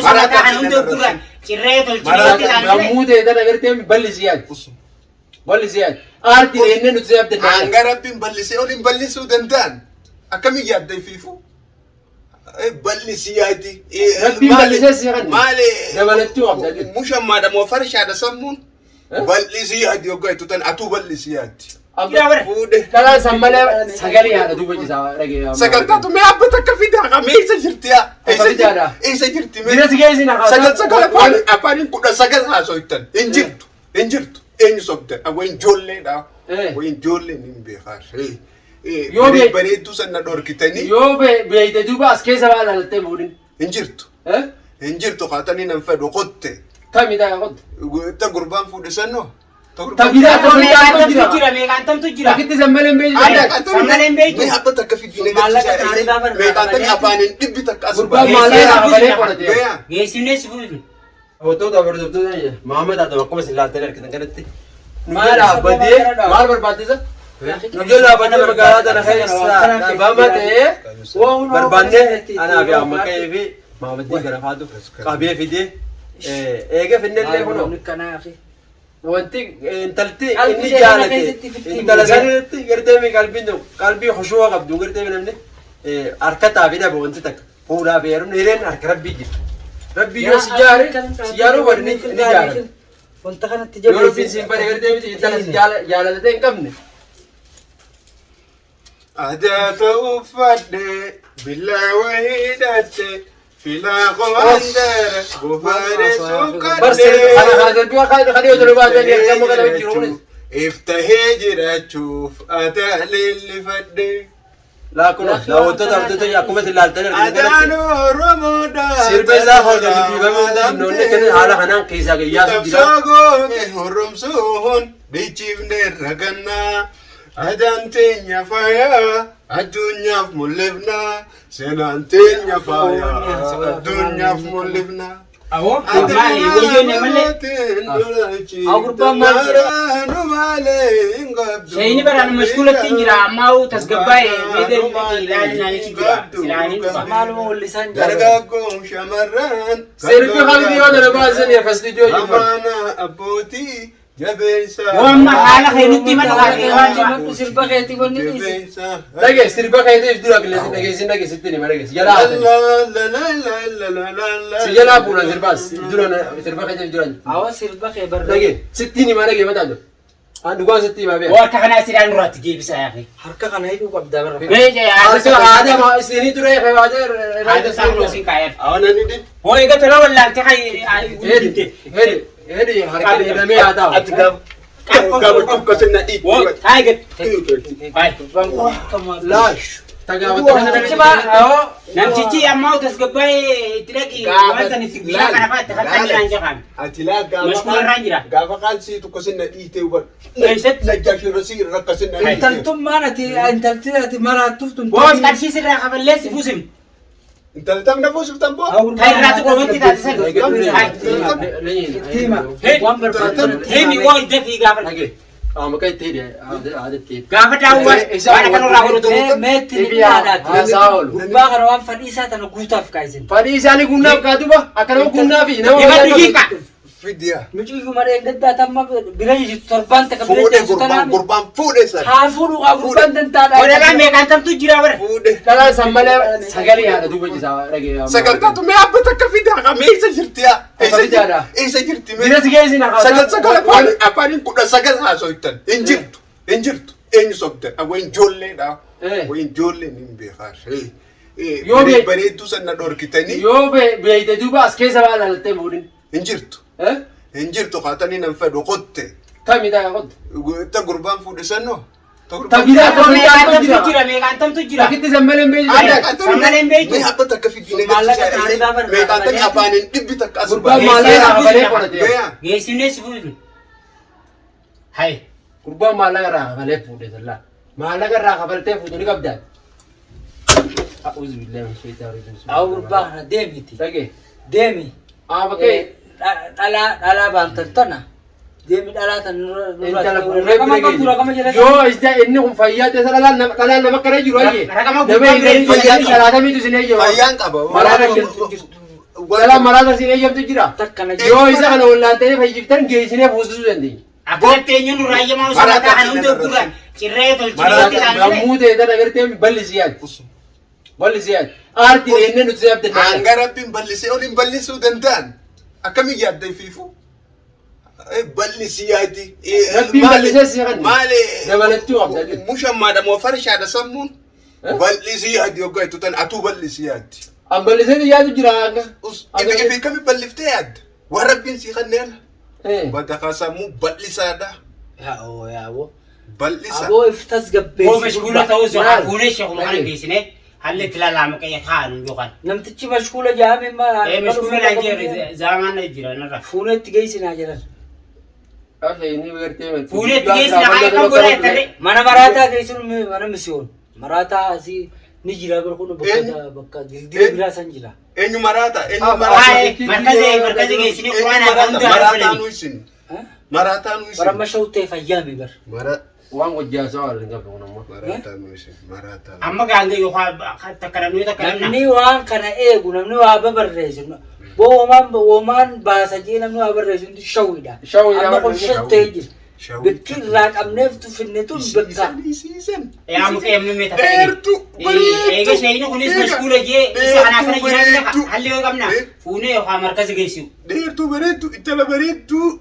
Mataa kana hunda gurra cirree tolchine. Gammuu ta'e tana gartee bal'isii yaadi. Bal'isii yaadi. Aartii jennee nuti si abdanna. Hanga Rabbiin bal'isee ol hin bal'isuu danda'an. Akkamiin yaadda ifiifu? Bal'isii yaadi. Rabbiin bal'isee si kanne. Maali? Dabalachuu qabda jechuudha. Mushammaadha moo farshaadha sammuun? Bal'isii yaadi hoggaa ittu tan atuu bal'isii yaadi. Fuudhe. Dhalaan san malee sagalee haadha duuba cisaa dhagee. Sagantaatu mee abba takka fidaa qamee eessa jirti yaa? Takka fidaadha. Eessa jirti mee? Bira si geessin haqa. Sagal sagal afaan afaaniin 19 haasoytan hin jirtu hin jirtu eenyu sobda wayin ijoolleedha wayin ijoolleen hin beekaa. Yoo Bareedduu sana dhorkitanii Yoo beeyte duuba as keessa baa lalattee fuudhin. hin jirtu hin jirtu kaatanii nan fedhu qotte Tami taa qottu. ta gurbaan fuudhe sannoo. Ta biraa ta biraa Meeqaan jira? Meeqaan tamtu jira? Takkitti san malee hin beeytu. Sammalee hin beektu. Mee abba takka fidine garsiisaa meeqaan afaaniin dhibbi takka as Gurbaan maallaqa irraa kafalee qoratee. Geessinee si fuudhu. Hawwattoota hordoftoota Mahammad Adam akkuma isin laaltanii argitan kanatti nu jalaa badee maal barbaachisa? Nu jalaa badee magaalaa tana keessa dhabama ta'ee barbaannee anaa fi amma ka'ee fi Mahammadii gara faatu qabee fidee eega finnellee kunoo wanti intalti inni jaalate intala sanitti gartee qalbiin qalbii khushuu'a qabdu gartee namni harkataa fi dhaba wanti takka fuudhaa fi heerumni hireen harka rabbii jira. Rabbii yoo si jaare si jaaruu bade ni jaarama. Wanta kanatti Yoo rabbiin siin bade gartee miti intala si jaalatee hin qabne. Adaata uffadhe billaa wahidhatte filaa qo'andeera gofaare Barse kana kana darbii akka kana yoo tolu baatee argamu kana jiru kunis. Iftahee jiraachuuf adaa leellifadhe. Laakkuma daawwattoota hordoftoota akkuma isin laaltanii argitan Adaan kanatti Oromoodha. sirba isaa hordofii dhiibamuu hunda kennan haala kanaan keessaa gayyaasuu jira. Qabsoo goote horomsuun dhichifne ragannaa. Adaan teenya faayaa addunyaaf mul'ifnaa. Seenaan teenya faayaa addunyaaf mul'ifnaa. Awoo maali wayyoon malee. Shayini baraan mashkuulatti hin jira ammaa hoo tasgabbaa'e meedee ilaalinaa jechuun jira silaanii dhufa. Maaluma wallisaan jaalladha. Dargaggoon shamarran. Sirbi qalbii yoo dana baasan akkasitti ijoo jiru. Amaana abbootii jabeessa. Yoo amma haala kee nutti himatu kaatee waan jira. Madhu sirba keetii wanni dhiisi. Jabeessa. Dhage sirba keetiif dura qilleensi dhageessin dhageessitti ni dhageessi jalaa haatani. Si jalaa fuudhan sirbaas dura sirba keetiif dura. Awa sirba kee barree. Dhage sitti ni dhage mataa jiru. An dhugaan sitti himaa Yoo beeku. akka kanaa silaan duraatti deebisa yaa Harka kana hidhuu qabdaa barra. Mee Harka haadha maa isinii ture haadha haadha isaa hundoo siin kaayar. Awanani din. Hoo eega tola wallaaltee kan Hedi hedi hedi harka hidhamee haa taa'u. Ati gaafa. Gaafa dhukkasina Woo dhiitti. taa'e gad. Baay. Laal tagaafatta. Namtichi ammaa tasgabbaa'ee itti dhaqi waan san itti bishaan kana fa'aa itti kattan jiraan jahaan. Ati laa gaafa. Mashkuula irraan jira. Gaafa qaalsii tokkosina dhiitee hubadhu. Eessatti? Najjaashirra si irra akkasina dhiitee. Intaltummaan ati intalti ati maraattuuf tun. Boos qarshii sirraa kafallee si fuusim. Intalli tam na fuusiftan boo. Kan irraa tuqoo wanti taate san. Hima. Waan barbaadu. Himi woo dafii gaafa. Qaama kan itti hidhe haadha itti hidhe. Gaafa daawwan waan akka nurraa godhatu. Meetti ni Ifi dhiyaadhaati. haasaa oolu. Gurbaa kana waan fadhiisaa tana guutaaf kaa'isin. Fadhii isaanii guunnaaf kaatuba akka nama guunnaa fi nama Himatu hiika. Fidiya. Muciyyuu malee gaddaa tamma bira jirtu torbaan takka bira Fuudhe jirtu gurbaan tanaa. gurbaan fuudhe sana. Haa fuudhu haa gurbaan dantaadha. Godhalaan meeqaan tamtu jira bara. Fuudhe. Dhalaan san malee sagalee haadha duuba cisaa dhagee. Sagantaatu mee abba takka fidaa qamee eessa jirti yaa? Takka fidaadha. Eessa jirti mee? Bira si geessin haqa. Sagal sagal afaaniin 19 haasoytan hin jirtu hin jirtu eenyu sobda wayin ijoolleedha wayin ijoolleen hin beekaa. Yoo Bareedduu sana dhorkitanii Yoo beeyte duuba as keessa baa lalattee fuudhin. hin jirtu hin jirtu kaatanii nan fedhu qotte Tami taa qottu. ta gurbaan fuudhe sannoo. Ta biraa ta Meeqaan biraa tamtu jira. jira meeqaan tamtu jira. Takkitti san malee hin beeytu. Sammalee hin beektu. Mee abba takka fidine Maallaqa taanee gaafa irraa meeqaan kafalee. afaaniin dhibbi takka as Gurbaan bahe. maallaqa irraa kafalee qoratee. Geessinee si fuudhu. Hai. Gurbaan maallaqa irraa kafalee fuudhe sallaa. Maallaqa irraa kafaltee fuudhu ni qabdaa. A'uuzu billahi min shaytaani rajiim. Awa gurbaa kana deemiti. Dhagee. Deemi. Haa bakkee. Dhalaa dhalaa baantan tana. Deemi dhalaa tan nurra Intala fuudhee Raqama bira qabdu raqama geesse. jala. Yoo isa inni kun fayyaa ta'e dhalaan nama dhalaan nama akkana jiru ayyee. Raqama Nama gurbaa bira hin fayyaa fayyaa dhalaatamiitu isin eeyyamu. Fayyaan qaba. Maraara jirtu. Dhala maraata siin eeyyamtu jira. Takka na Yoo isa kana wallaantanii fayyiftan geessinee fuusisuu dandeenya. Akkanatti eenyuun nurraa ayyamaa osoo mataa kana hunda gurra cirree tolchinee ilaalle. Gammuu ta'e tana gartee bal'isii yaadi. Bal'isii yaadi. Aartii jennee nuti si abdanna. Hanga rabbiin bal'isee ol hin bal'isuu danda'an. Akkamiin yaadda ifiifu? Bal'isii yaadi. Rabbiin bal'isee si kan Maali? dabalachuu qabda jechuudha. Mushammaadha moo farshaadha sammuun? Bal'isii yaadi hoggaa itti tan atuu bal'isii yaadi. An bal'isee yaadu jira hanga. Ifi kami bal'iftee yaadda? Waan rabbiin sii kanneen badaka sammuu bal'isaadha. Yaa oo yaa oo. Bal'isa. Aboo if Boo tasgabbeessi. mashguula ta'uu osoo Maal? fuunee sheekuma kana geessine halli itti laalaamu qe'ee kaa'an yookaan. Namtichi mashkuula jaame ma. Ee mashguula naan jedhe zaamaan na jira narra. Fuunee itti geessinaa jedhan. Fuunee itti geessina haa kan godhaa jettarree. Mana maraataa geessuun mana misiyoon. Maraataa asii ni jira bara kun bakka bakka dildila biraa san jira. Eenyu maraata? Eenyu maraata? Haa markaza markaza geessine Eenyu quraana akka maraata? hunda Maraataa argatanii. nu isin. Maraataa nu isin. Bara mashawtee fayyaame bar. Waan hojjaasaa waan hin qabne kun ammoo. Maraataa nu isin. Maraataa. Amma gaanga yookaan takka namni takka namni. Namni waan kana eegu namni waa babarreessu. Boo womaan womaan baasa jee namni waa barreessu hundi shawwiidha. Shawwiidha. Amma kun shattee jira. Shawwii. Bakki irraa qabneef tufinne tun bakka. Isiisan isiisan. Yaa muka yemmuu mee takka. Dheertuu bareedduu. Eega sheeyini kunis mashguula jee isa kana akkana jiraatu halli yoo qabna fuunee yookaan markaza geessu. Dheertuu bareedduu intala bareedduu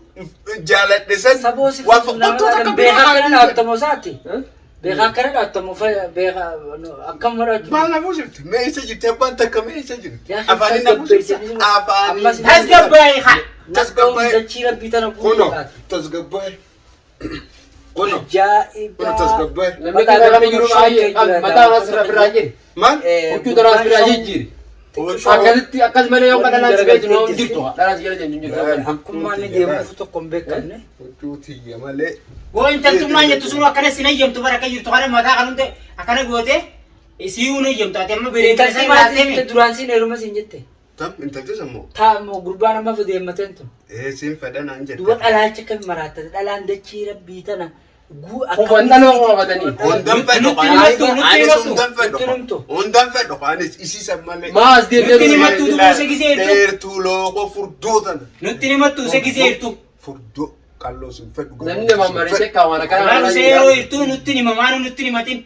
jaaladhe san. Saboo si Waan fokkottuu takka beekaa biraa akkana dhaabbatamu isaati. Eh? Beekaa akkana dhaabbatamu beekaa akkam godhachuu. Maal na fuusifte? Mee isa jirti abbaan takka mee isa jirti? Yaa Afaan na fuusifte? tasgabbeessi. Ammas Afaan. Tasgabbaa'ee haa. Tasgabbaa'ee. Dachii rabbii tana Kunoo guutuudhaati. tasgabbaa'ee. Kunoo Ajaa'ibaa. kunoo tasgabbaa'ee. Namni kana kana jiru baay'ee mataa isaas irraa biraa jiri. Maal? Huccuu tanaas biraa jijjiiri. Akkasitti akkas malee yoo dhalaan si beektu hin jirtu. Dhalaan si jala hin jirtu. Akkummaa inni deemuuf tokko hin beekamne. Huccuu tiyya malee. Boo intaltummaan jettu sun akkana sin hayyamtu bara akka jirtu kana mataa kan hunde akkana goote isii hun hayyamtu ati amma bareedina Intalti isa maatii ilaaltee jette duraan siin heeruma siin jette. Tam intalti sammoo. Taa immoo gurbaan amma deemmateen tun. Ee siin fedha naan jette. Duba dhalaacha kan maraatate dhalaan dachii rabbii tana guu Hufan dhaloo qabatanii. Hundan fedhu Nutti himattu, nutti anis himattu. hundan fedhu. Nutti himtu. Hundan fedhu anis isiisan malee. Maas Nutti deemtee himattu dubuu isa gisee jirtu. Dheertuu lookoo furdoo tana. Nutti himattu isa gisee jirtu. Furdoo qalloo sin fedhu. Namni nama mariisee kaawwan akkana. Waan isa yeroo jirtu nutti hima maanu nutti himatin.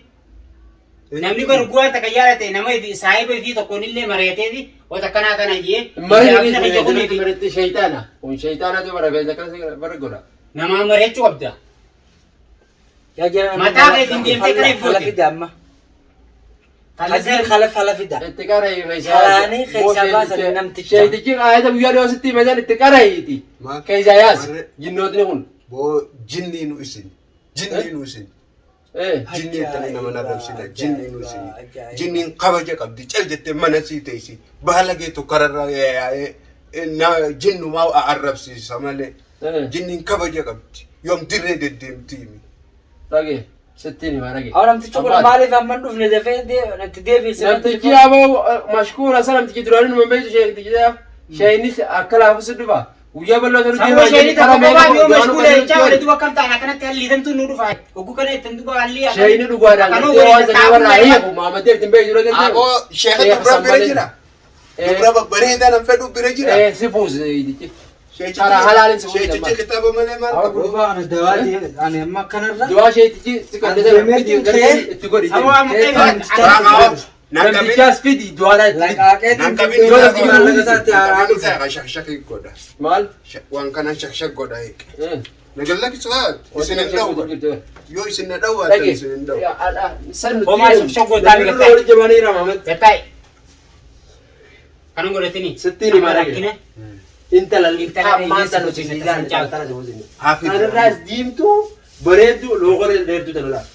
Namni bar guwaan takka yaadate nama saahiba fi tokkoon illee mari'atee fi wanta akkanaa kana jee. Mariin mariitti shayitaana. Kun shayitaanatu bara beekta akkana bara godha. Namaa mari'achuu qabda. Yaa jara Mataa keetiin deemtee kana hin Fala goote. fida amma. Kadir kala fala fida. Itti qara'ii keessaa. Falaanii keessaa baasan namticha. Shayitichi ayata guyyaa dhiyoo sitti himesan itti qara'iiti. Maal? Keessaa yaas. Marre. Jinnootni kun. Boo jinnii nu isin. Jinnii nu isin. Jinni jettanii nama narrabsina. Jinni nu isin. Jinniin kabaja qabdi. Cal jettee mana sii teessi. Baala geetu kararra yaa'ee jinnumaa arrabsiisa malee. Jinniin kabaja qabdi. Yoom dirree deddeemti himi. Dhage. Sittiin hima dhage. Awwa namtichi kun maaliif amma hin dhufne dafee natti deebise. Namtichi aboo mashkuura sana namtichi duraanii numa beektu sheektichi sheeynis akka laafusi dhufa. Guyyaa bal'oo sana Saboo sheeyini tokko kophaa yoo mashguula jechaa wali duba akkam ta'an akkanatti halliitantu nu dhufa. Hogguu kana ittiin duba hallii akka. Sheeyini dhugaadhaan Akkanuu gartee waan waliin sanii warra taa'uu hiiku Muhammad ittiin beektu dura gartee. Aboo sheeka dubra bira jira. Dubra babbareedaa nan fedhu bira jira. Si fuuse sheeyitichi. Karaa halaalin si fuuse. Sheekichi kitaaba malee maal Awwa qabu? gurbaa kana dawaa ani amma akkanarra. Du'aa sheeyitichi si qaddatee itti godhi. Saboo amma Namtichaas fidi du'aadhaa itti fidi. Laqaaqeetiin Nan qabin Yoo namtichi maallaqa isaatti haaraa dhufe. Shakshakii godha. Maal? Waan kanaan shakshak godha eega. Nagallakkisaa isin hin dhawwa. Yoo isin na dhawwaatan Dhage. isin hin dhawwa. San nuti. Homaa shakshak gootaa Namni biqiltaa. walitti jabaniira Muhammad. Gattaa'e. Kanan godhatini. Sittiin hima dhage. Rakkina. Intala Intala ammaan hiyyeessa tan nuti hojii ilaalle caalu. tana hojii. Hafi Kanarraas diimtuu bareedduu loogoree dheertuu tana laal.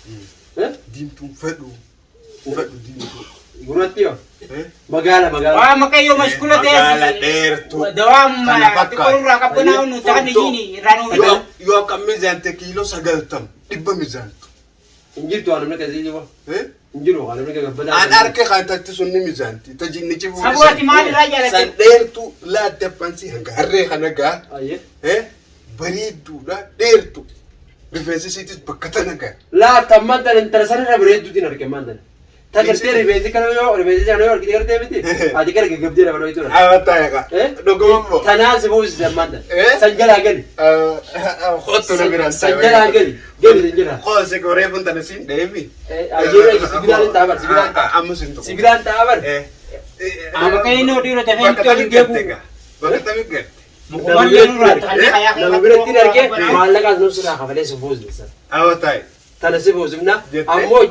Diimtuun fedhu. Fedhu diimtuu. Gurratti yoo magaala magaala. Waa maqayyoo mashkuula ta'e. Magaala dheertuu. Dawaa Kana fakkaata. xiqqoo irraa qabbanaa nu ta'an ijiini irraa nu Yoo yoo akka mizaante kiiloo 90 dhibba mizaantu. Hin jirtu waan namni akkasii jiru. Hin jiru waan namni gagabbataa. An harka kan tatti sun ni mizaanti. Tajinnichi fuudhe. Sabooti maal irraa jaalatte? San dheertuu laatte affansi hanga harree kana gaa. Ayyee. Bareedduudha dheertu. Rifeensi isiitis bakka tana gaa. Laata ammaan tana intala sanarra bareedduutiin arge ammaan tana. Ta gartee rifeensi kana yoo rifeensi kana yoo argite gartee miti. Ati gara gaggabdee nama dho'itu dha. Awwataa egaa. Dhuguma immoo. Tanaan si buusise ammaan tan. San jalaa gali. Kottu na biraan San jalaa gali. Gali san jalaa. Qoose koree kun tana siin deemi. Ayyee sibiraan hin ta'a bar sibiraan ta'a. Amma siin tokko. Sibiraan ta'a bar. Amma kan inni oduu irra Bakka dafee tamii itti ol garte gaa. Bakka tamii garte. Mukumallee nurraa ta'anii hayaa Nama biratti hin argee maallaqaas nus irraa kafalee si buusise. Awwataa. Tana si buusifna. Jettee? Ammoo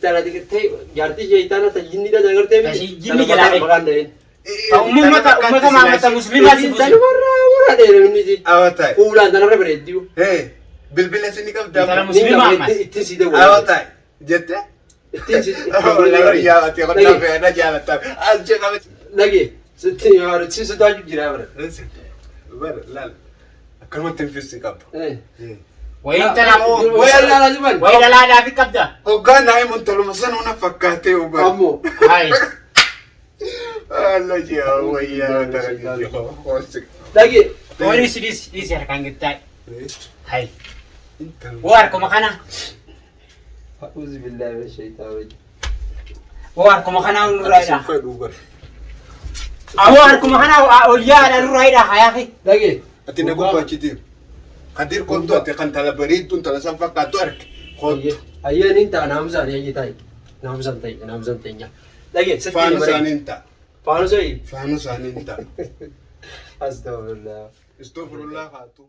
tana xiqqee jaartii sheeyitaana ta jinniidha tan gartee miti. Tashii jinni jalaa Tana maqaan dhaheen. Ummata ummata maammata musliimaa si buusu. Tanumarraa warra dheere inni si. Awwataa. Fuulaan tanarra bareedduu. Bilbila isin qabdaa. Intala musliimaa ammas. Ittiin si dawwala. Awwataa. Jettee? Ittiin si. Lafa jaalatte qonnaa fe'aa jaalatta. As jedhama. Dhage. Sitti si sodaachuu jira bara. Bara laal. Akkanumatti hin fissi qabu. Wayin talamoo. Wayii ilaalaa jiran. Wayi dhalaadhaa fi qabda. Hoggaa naa'imuun toluma sanuuna fakkaatee hoggaa. Ammoo. Hayi. Allah jaa wayyaa tara jaa. Dhage. Wayi dhisi dhisi dhisi harkaan gittaa. Hayi. Woo harkuma kana. A'uuzu billaahi mina shayitaani rajiim. Woo harkuma kana nurraa hidhaa. Fedhuu bara. Awoo harkuma kana ol yaadha nurraa hidhaa hayaa fi. Dhage. Ati na gubbaachitii. Kadir kottu ati kan tala bareedduun tala san fakkaattu arge. Kottu. Ayyee niin ta'a naamusaan ayyee ta'i. Naamusaan ta'i naamusaan ta'i. Dhage. Sitti Faana isaanii hin ta'a. Faana isaanii. Faana isaanii hin ta'a. Astagfirullah. Istoofirullah haatu.